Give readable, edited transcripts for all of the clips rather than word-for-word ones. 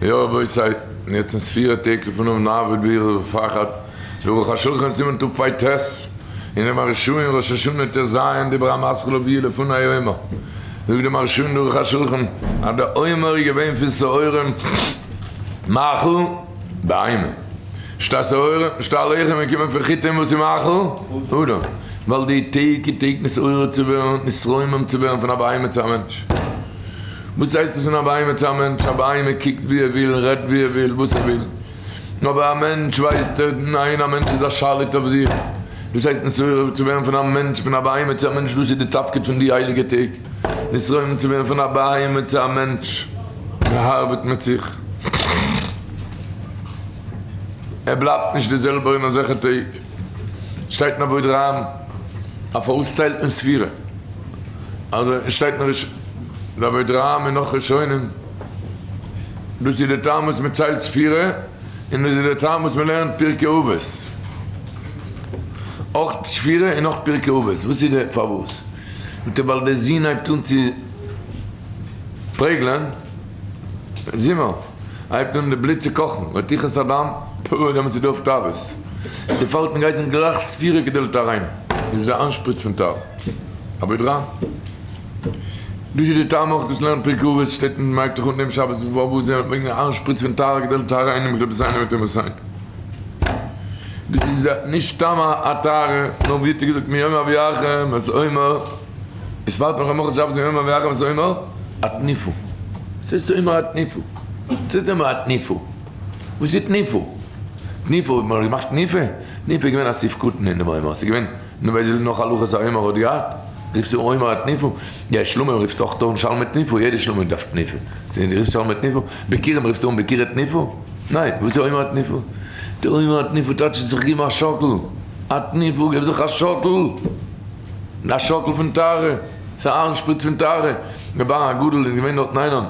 יא רבותי, יעצט אין ספירה טעג לפניו נעבוד ביראה ופחד, וערוך השולחן סימן תפ"ט, און דער מהרש"א אין ראש השנה ט"ז דיבור המתחיל הביאו לפני עומר, זאגט דער מהרש"א אין ערוך השולחן אז דער עומר איז געווען פון שעורים מאכל בהמה, שתי שעורים שתי לחם איז געקומען פון חיטים וואס איז מאכל אדם, ווייל די טעג איז טעג נתעורר צו ווערן, נתרומם צו ווערן פון א בהמה צו א מענטש. וואס הייסט עס פון א בהמה צו א מענטש? א בהמה קוקט ווי ער וויל, רעדט ווי ער וויל, וואס ער וויל. אבער א מענטש ווייסט ער, ניין, א מענטש איז א שליט אויף זיך. דאס הייסט נתעורר צו ווערן פון א מענטש, פון א בהמה צו א מענטש, דאס איז די תפקיד פון די הייליגע טעג, נתרומם צו ווערן פון א בהמה צו א מענטש. מען ארבעט מיט זיך. ער בלייבט נישט די זעלבער אין אזעלכע טעג. שטייט אין אבודרהם אז פארוואס ציילט מען ספירה? אז עס שטייט אין אבודרהם און נאך ראשונים, דאס איז די טעם וואס מען ציילט ספירה, און דאס איז די טעם וואס מען לערנט פרקי אבות. אויך ספירה און אויך פרקי אבות. וואס איז די פארוואס? זאגט ער ווייל די זון הייבט אן צו פרעגלען זומער. הייבט אן די בלוט צו קאכן, רתיחת הדם, פו, דעמאלטס איז דא אויף תאוות. די פאלטן גייט זיך גלייך ספירה געדולד אריין, איז די איינשפריץ פון תאווה. אבודרהם. דאס איז די טעם אויך דאס לערנען פרקי אבות שטייט אין מייק תיכון דעם שבת וואו זיי וועגן די איינשפריץ פון תאווה געדולד אריין אין רבי זיינער מיט אים עס דאס איז נישט סתם א טהרה, נאר ווי האט ער געזאגט מיום אביאכם את עומר. עס ווארט נאך א מוצאי שבת מיום אביאכם את העומר התניפו. וואס הייסט עומר התניפו? וואס הייסט עומר התניפו? וואס איז תניפו? תניפו האט מען געמאכט תניפה? תניפה איז געווען א סעיף קטן אין דעם עומר, עס איז געווען, נו ווער זאל נאך הלכות א עומר האט געהאט? רופסט אים עומר התניפו? יא שלמים רופסט אויך אן שלמי תניפו, יעדע שלמים דארף תניפה. דו רופסט שלמי תניפו? ביכורים רופסטו אן ביכורי תניפו? ניין, וואס איז עומר התניפו? די עומר התניפו טייטש זיך געבן א שאקל, התניפו געב זיך א שאקל! א שאקל פון טהרה, ס'איז א איינשפריץ פון טהרה, רבי אהרן הגדול איז געווען דארטן איינער,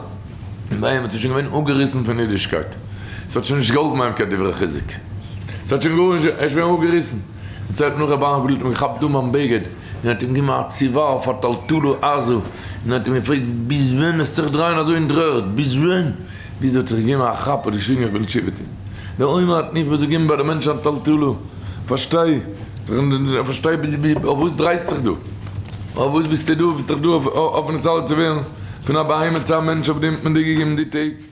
און ביי אים האט זיך שוין געווען אפגעריסן פון אידישקייט, ס'האט שוין נישט געהאלפן ביי אים קיין דברי חיזוק, ס'האט שוין גארנישט, ער איז שוין אפגעריסן, דערציילט נאך רבי אהרן הגדול האט אים געכאפט דא ביים בגד, און האט אים געגעבן א צוווארף א טלטלה עזה, און האט אים געפרעגט ביז ווען וועסטו זיך דרייען אזוי אין דר'ערד, ביז ווען? ביז ער האט זיך געגעבן א כאפ האט געשריגן איך וויל תשובה טון. דער עומר האט נישט וואס געגעבן ביי די מענטשן א טלטלה. פארשטיי, פארשטיי אויף וואס דרייסט זיך דא? אויף וואס ביסטו דא? ביסט דאך דא אויף נתעלה צו ווערן פון א בהמה צו א מענטש אויף דעם האט מען דיר געגעבן די טעג.